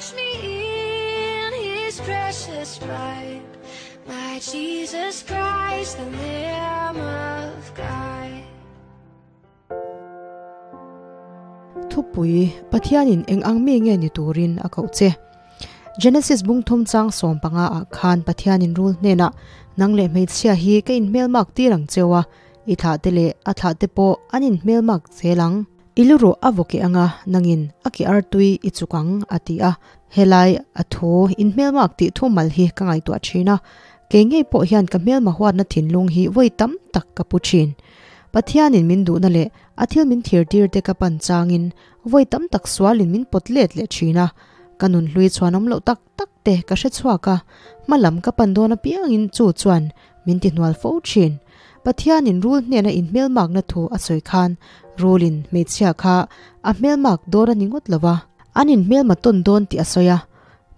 Wash me in his precious blood. My Jesus Christ, the Lamb of God. Thupui, Pathianin eng ang mi nge ni turin a koh che? Genesis bung thum chang 15 ah khan Pathianin rul hnenah, Nang leh hmeichhia hi ka inhmelmak tir ang cheu a, i thlah te leh a thlah te pawh an inhmelmak zel ang. I luruh a vaw keh anga nangin a ke artui i chuk ang, a ti a. Helai a thu inhmelmak tih thu mal hi ka ngaihtuah thin a, kei ngei pawh hian ka hmelma huatna thinlung hi vawi tam tak ka pu thin. Pathianin min duhna leh a thil min thirtir te ka pan changin vawi tam tak sualin min pawt let leh thin a, ka nun hlui chhuanawm loh tak tak te ka hre chhuak a, hma lam ka pan dawn apiangin chu chuan min ti hnual fo thin. Pathianin rul hnena inhmelmakna thu a sawi khan rulin hmeichhia kha a hmelmak dawn a ni ngawt lo va, an inhmelma tawn dawn tih a sawi a.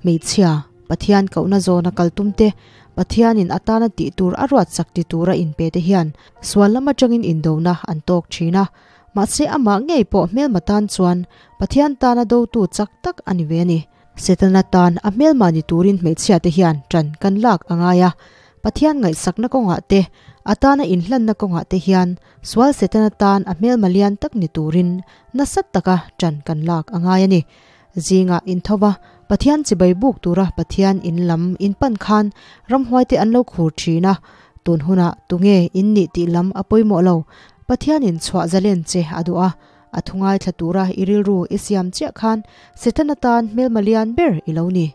Hmeichhia, Pathian kohna zawna kal tum te, Pathianin atana tih tur a ruatsak ti tura inpe te hian sual lam atangin indona an tawk thin a. Mahse amah ngei pawh hmelma tan chuan Pathian tana dotu chak tak a ni ve a ni. Setana tan a hmelma ni turin hmeichhia te hian ṭan kan lak a ngai a, Pathian ngaihsakna kawngah te, a tana inhlanna kawngah te hian sual Setana tan a hmelma lian tak ni turin nasa taka ṭan kan lak a ngai a ni. Zingah intho va, Pathian chibai buk tura Pathian in lam in pan khan ramhuaite an lo khur ṭhin a, tun hunah tunge in nih tih lam a pawimawh lo, Pathianin chhuah zalen che a duh a, A thu ngaithla tura i rilru i siam chiah khan Setana tan hmelma lian ber i lo ni.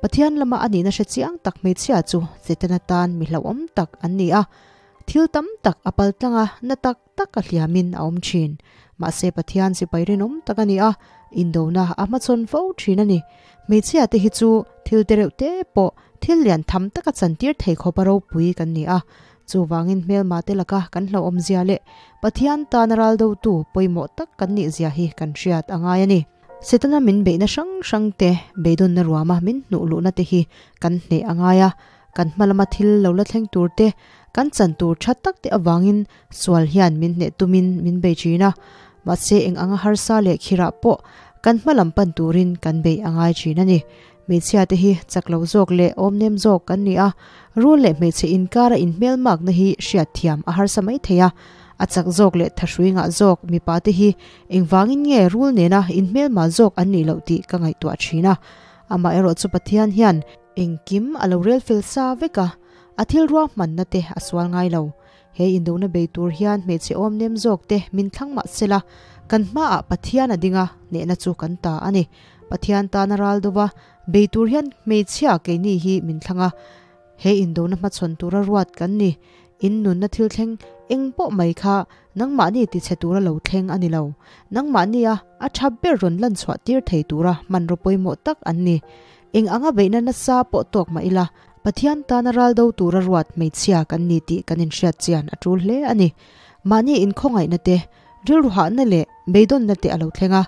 Pathian lama a nihna hre chiang tak hmeichhia chu Setana tan mi hlauhawm tak an ni a. Thil tam tak a pal tlang a, na tak tak a hliamin a awm thin. Mahse Pathian sipai rinawm tak a ni a, indona a hmachhawn fo thin a ni. Hmeichhia te hi chu thil te reuh te pawh thil lian tham taka chantir thei khawpa ropui kan ni a. Chuvangin hmelma te laka kan hlauhawmzia leh Pathian tana ral dotu pawimawh tak kan nihzia hi kan hriat a ngai a ni. Setana min beihna hrang hrang te, beidawnna ruama min hnuh luhna te hi kan hneh a ngai a. Kan hma lama thil lo la thleng tur te, kan chan tur tha tak te avangin sual hian min hneh tumin min bei thin a. Mahse eng anga harsa leh khirah pawh kan hma lam pan turin kan beih a ngai thin a ni. Hmeichhia te hi chak lo zawk leh awmnem zawk kan ni a, rul leh hmeichhe inkara inhmelmakna hi hriat thiam a harsa mai thei a. A chak zawk leh thahrui ngah zawk mipa te hi engvangin nge rul nena inhmelma zawk an nih loh tih ka ngaihtuah thin a. Amaherawh chu Pathian hian engkim a lo rel fel sa vek a, a thil ruahmanna te a sual ngai lo. He indona bei tur hian hmeichhe awmnem zawk te min thlang mah se la, kan hmaah Pathian a ding a, hnehna chu kan ta a ni. Pathian tana ral dova bei tur hian hmeichhia keini hi min thlang a, he indona hmachhawn tura ruat kan ni. In nunna thil thleng eng pawh mai kha nangmahni tichhe tura lo thleng a ni lo. Nangmahnia a tha ber rawn lan chhuah tir thei tura hmanraw pawimawh tak an ni. Eng anga beihna nasa pawh tawk mah ila, Pathian tana ral do tura ruat hmeichhia kan ni tih kan inhriat chian a tul hle a ni. Mahni inkhawngaihna te, rilru hahna leh beidawnna te a lo thleng a,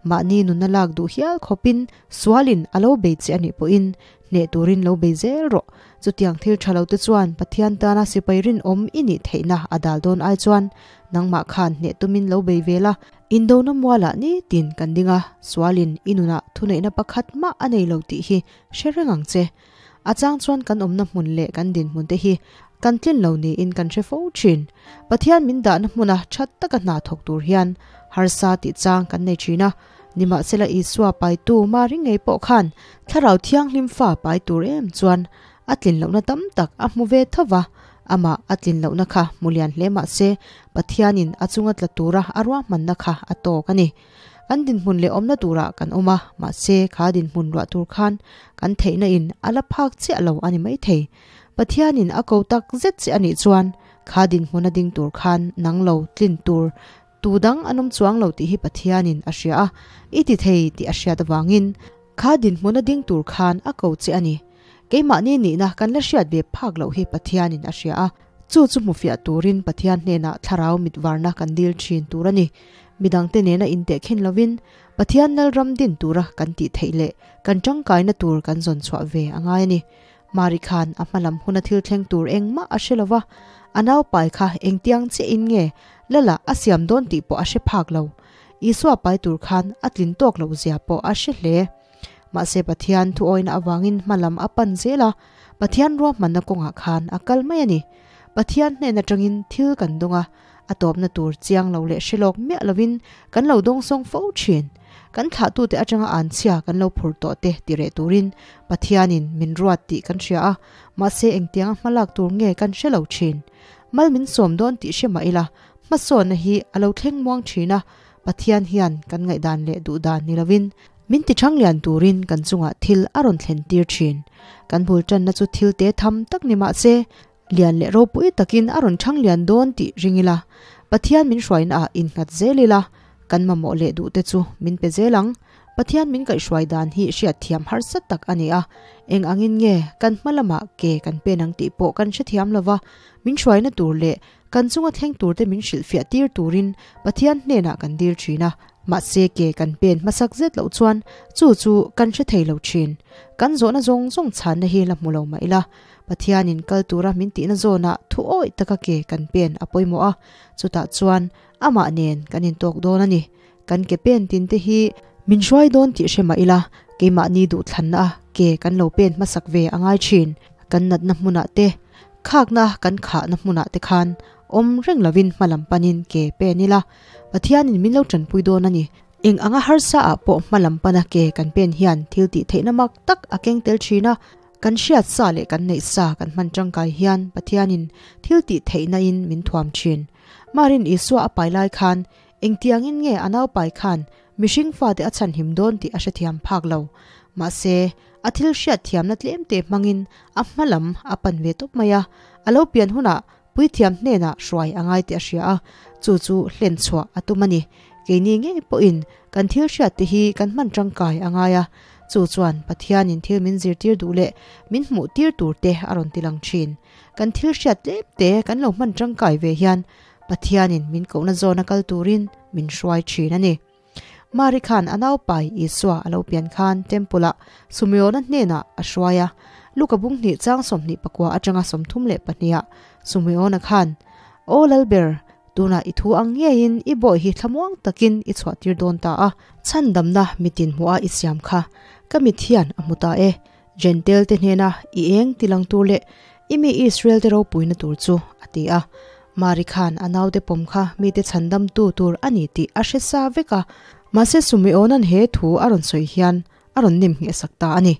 mahni nunna lak duh hial khawpin sualin a lo bei che a nih pawhin hneh turin lo bei zel rawh. Chutiang thil tha lo te chuan Pathian tana sipai rinawm i nih theihna a dal dawn ai chuan nangmah khan hneh tumin lo bei ve la. Indona mualah nitin kan ding a, sualin i nunah thuneihna pakhat mah a nei lo tih hi hre reng ang che. A chang chuan kan awmna hmun leh kan dinhmun te hi kan tlin lo niin kan hre fo thin. Pathian min dahna hmuna that taka hna thawk tur hian harsa tih chang kan nei thin a. Nimahsela Isua paitu Mari ngei pawh khan Thlarau Thianghlim fa pai tur em chuan a tlin lohna tam tak a hmu ve tho va. Amah a tlin lohna kha hmu lian hle mah se Pathianin a chunga tla tura a ruahmanna kha a tawk a ni. Kan dinhmun leh awmna turah kan awm a, mahse kha dinhmun ruah tur khan kan theihna in a la phak chiah lo a ni maithei. Pathianin a ko tak zet che a nih chuan kha dinhmun a ding tur khan nang lo tlin tur tu dang an awm chuang lo tih hi Pathianin a hria a, i ti thei tih a hriat avangin kha dinhmun a ding tur khan a ko che a ni. Keimahni nihna kan la hriat ve phak loh hi Pathianin a hria a, chu chu hmufiah turin Pathian hnenah thlarau mitvarna kan dil thin tur a ni. Midangte nena intehkhin lovin Pathian Lalram din tura kan tih theih leh kan tangkaina tur kan zawn chhuah ve a ngai a ni. Mari khan a hmalam huna thil thleng tur engmah a hre lova, a naupai kha engtiang chiahin nge Lala a siam dawn tih pawh a hre phak lo. Isua pai tur khan a tlin tawk loh zia pawh a hre hle. Mahse Pathian thu awina awangin hmalam a pan zela Pathian ruahmanna kawngah khan a kal mai a ni. Pathian hnen atangin thil kan dawnga a tawpna tur chiang lo leh hrelawk miah lovin kan lo dawng sawng fo thin. Kan thlahtute atanga an chhia kan lo phur tawh te ti reh turin Pathianin min ruat tih kan hria a, mahse engtianga hmalak tur nge kan hre lo thin. Mal min sawm dawn tih hre mah ila, hmasawnna hi a lo thleng muang thin a, Pathian hian kan ngaihdan leh duhdan ni lovin min ti thang lian turin kan chungah thil a rawn thlen tir thin. Kan bul tanna chu thil te tham tak ni mahse, lian leh ropui takin a rawn thang lian dawn tih ring ila, Pathian min hruaina ah innghat zel ila, kan mamawh leh duh te chu min pe zel ang. Pathian min kaihhruai dan hi hriat thiam harsa tak a ni a, eng angin nge kan hma lamah ke kan pen ang tih pawh kan hrethiam lova, min hruaina tur leh kan chunga thleng tur te min hrilhfiah tir turin Pathian hnenah kan dil thin a, mahse ke kan pen hmasak zet loh chuan chu chu kan hre thei lo thin. Kan zawhna zawng zawng chhanna hi la hmu lo mah ila, Pathianin kal tura min tihna zawnah thu awih taka ke kan pen a pawimawh a, chutah chuan amah nen kan intawk dawn a ni. Kan ke pen tin te hi min hruai dawn tih hre mah ila, keimahni duhthlanna a ke kan lo pen hmasak ve a ngai thin. Kan natna hmunah te, khakna kan khahna hmunah te khan awm reng lovin hmalam panin ke pen ila, Pathianin min lo tanpui dawn a ni. Eng anga harsa ah pawh hmalam pana ke kan pen hian thil tih theihna mak tak a keng tel thin a, kan hriat sa leh kan neih sa kan hman tangkai hian Pathianin thil tih theihna in min thuam thin. Marin Isua a pai lai khan engtiangin nge a nau pai khan mihring fate a chhanhim dawn tih a hrethiam phak lo. Mahse, a thil hriat thiamna tlem te hmangin a hmalam a pan ve tawp mai a, a lo pian hunah puithiam hnenah hruai a ngai tih a hria a, chu chu hlen chhuah a tum a ni. Keini ngei pawhin kan thil hriat te hi kan hman tangkai a ngai a, chu chuan Pathianin thil min zirtir duh leh min hmuh tir tur te a rawn ti lang thin. Kan thil hriat tlem te kan lo hman tangkai ve hian Pathianin min kohna zawna kal turin min hruai thin a ni. Mari khan a naupai Isua a lo pian khan temple ah Sumeona hnenah a hruai a, Luka bung hnih chang 24 atanga 32 ah Sumeona khan, Aw Lalber, tunah i thu ang ngeiin i bawi hi thlamuang takin i chhuah tir dawn ta a, chhandamna mitin hmuh a i siam kha ka mit hian a hmu ta e, Gentail te hnena i eng tilang tur leh i mi Israel te ropuina tur chu, a ti a. Mari khan a naute pawm kha mite chhandam tu tur a ni tih a hre sa vek a, mahse Sumeona'n he thu a rawn sawi hian a rawn nim ngheh sak ta a ni.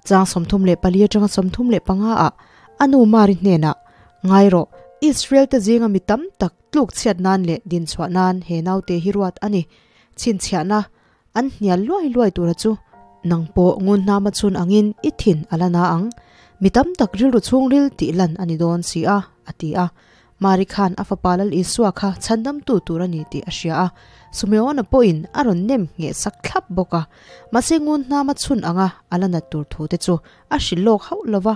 Chang 34 atanga 35 ah a nu Mari hnenah, Ngai rawh, Israel te zinga mi tam tak tluk chhiat nan leh din chhuah nan he naute hi ruat a ni. Chhinchhiahna an hnial luai luai tura chu nang pawh ngun hnama chhun angin i thin a la na ang. Mi tam tak rilru chhungril tih lan a ni dawn si a, a ti a. Mari khan a fapa Lal Isua kha chhandamtu tur a ni tih a hria a, Sumeona pawhin a rawn nem ngheh sak thlap bawk a. Mahse ngun hnama chhun anga a la nat tur thu te chu a hrilh lawk hauh lova,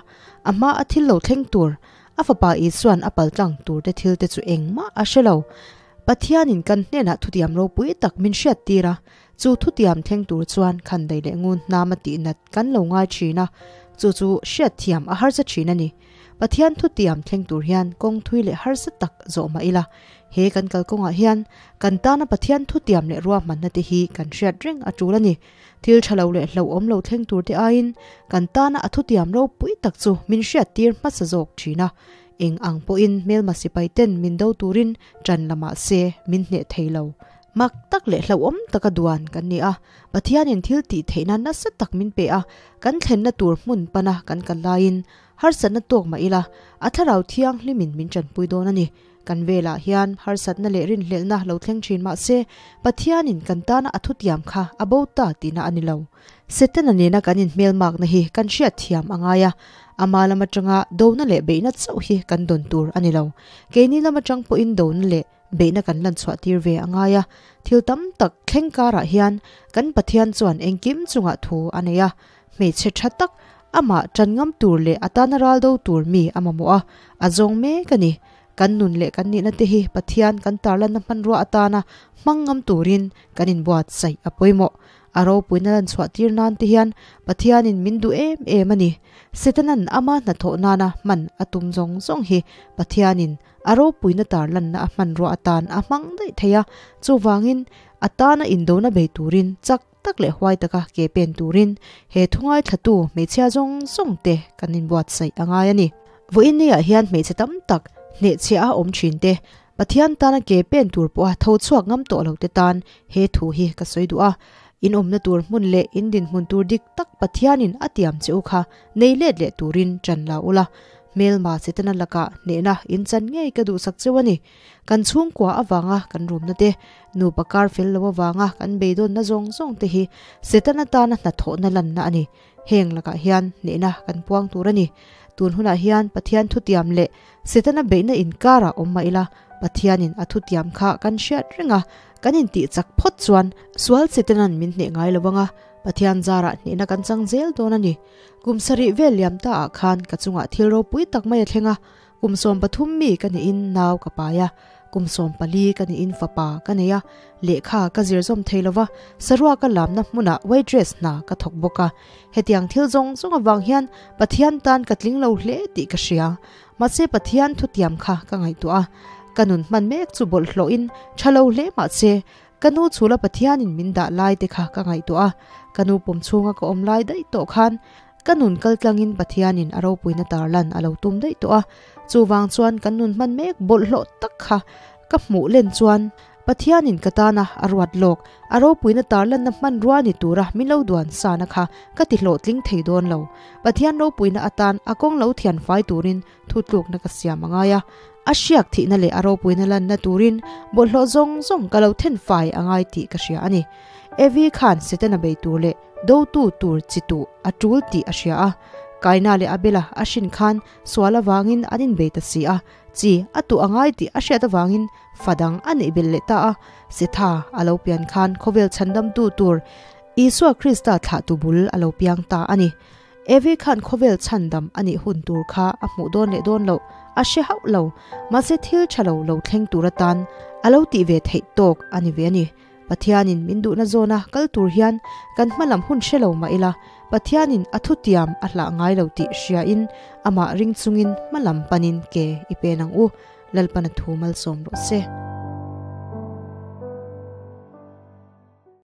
a hma a thil lo thleng tur, a fapa Isuan a paltlang tur te thil te chu engmah a hre lo. Pathianin kan hnenah thutiam ropui tak min hriat tir a, chu thutiam thleng tur chuan khandai leh ngun hnama tih nat kan lo ngai thin a, chu chu hriat thiam a harsa thin a ni. Pathian thutiam thleng tur hian kawng thui leh harsa tak zawh mah ila, he kan kalkawngah hian kan tana Pathian thutiam leh ruahmanna te hi kan hriat reng a tul a ni. Thil tha lo leh hlauhawm lo thleng tur te aiin kan tana a thutiam ropui tak chu min hriat tir hmasa zawk thin a, eng ang pawhin hmelma sipai ten min do turin tan la mah se min hneh thei lo. Mak tak leh hlauhawm taka duan kan ni a, Pathianin thil tih theihna nasa tak min pe a, kan thlenna tur hmun pana kan kal laiin harsatna tawk mah ila, a thlarau thianghlimin min tanpui dawn a ni. Kan velah hian harsatna leh rinhlelhna lo thleng thin mah se, Pathianin kan tana a thutiam kha a bo ta tihna a ni lo. Setana nena kan inhmelmakna hi kan hriat thiam a ngai a, ama lam atanga dona leh beihna chauh hi kan dawn tur a ni lo. Keini lam atang pawhin dona leh beihna kan lan chhuah tir ve a ngai a, thil tam tak thleng karah hian kan Pathian chuan engkim chungah thu a nei a, hmeichhe tha tak amah tan ngam tur leh a tana ral do tur mi a mamawh a, a zawng mek a ni. Kan nun leh kan nihna te hi Pathian kan tarlanna hmanrua atana hmang ngam turin kan inbuatsaih a pawimawh. A ropuina lan chhuah tir nan te hian Pathianin min duh em em a ni. Setanan ama hnathawh nana hman a tum zawng zawng hi Pathianin a ropuina tarlanna a hmanrua atan a hmang daih thei a, chuvangin a tana indona bei turin chak tak leh huai taka ke pen turin he thu ngaithlatu hmeichhia zawng zawng te kan inbuatsaih a ngai a ni. Vawiin niah hian hmeichhe tam tak hnehchhiah a awm thin te, Pathian tana ke pen tur pawha tho chhuak ngam tawh lo te tan he thu hi ka sawi duh a. In awmna tur hmun leh in dinhmun tur dik tak Pathianin a tiam che u kha nei let leh turin ṭan la ula, hmelma Setana lakah hnehna in chan ngei ka duhsak cheu a ni. Kan chhungkua avanga kan rumna te, nupa kar fel lo avanga kan beidawnna zawng zawng te hi Setana tana hnathawhna lanna a ni. Heng lakah hian hnehna kan puang tur a ni. Tun hunah hian Pathian thutiam leh Setana beihna inkarah awm mah ila, Pathianin a thutiam kha kan hriat reng a, kan intih chak phawt chuan sual Setanan min hneh ngai lo ang a, Pathian zarah hnehna kan chang zel dawn a ni. Kum sarih vel liam ta ah khan ka chungah thil ropui tak mai a thleng a, kum 13 mi ka nihin nau ka pai a, kum 14 ka nihin fapa ka nei a, lehkha ka zir zawm thei lo va, saruak ka lamna hmunah waitress hna ka thawk bawk a. Hetiang thil zawng zawng avang hian Pathian tan ka tling lo hle tih ka hria. Mahse Pathian thutiam kha ka ngaihtuah a, ka nun hman mek chu bawlhhlawhin tha lo hle mahse ka nu chhula Pathianin min dah lai te kha ka ngaihtuah a, ka nu pawm chhunga ka awm lai daih tawh khan ka nun kaltlangin Pathianin a ropuina tarlan a lo tum daih tawh a, chuvang chuan kan nun hman mek bawlhhlawh tak kha ka hmuh len chuan Pathianin ka tana a ruat lawk, a ropuina tarlanna hmanrua ni tura min lo duan sana kha ka ti hlawhtling thei dawn lo. Pathian ropuina atan a kawng lo thian fai turin thutlukna ka siam a ngai a, a hriak thihna leh a ropuina lanna turin bawlhhlawh zawng zawng ka lo then fai a ngai tih ka hria a ni. Evi khan Setana bei tur leh dotu tur chi tuh a tul tih a hria a, Kaina leh Abela a hrin khan sual avangin an inbei ta si a, chi a tuh a ngai tih a hriat avangin fa dang a neih belh leh ta a, Setha a lo pian khan khawvel chhandamtu tur Isua Krista thlahtu bul a lo piang ta a ni. Evi khan khawvel chhandam a nih hun tur kha a hmuh dawn leh dawn loh a hre hauh lo, mahse thil tha lo lo thleng tur atan a lo tih ve theih tawk a ni ve a ni. Pathianin min duhna zawna kal tur hian kan hmalam hun hre lo mah ila, Pathianin a thutiam a hlah ngai lo tih hriain amah ring chungin hmalam panin ke i pen ang u. Lalpana thu malsawm rawh se.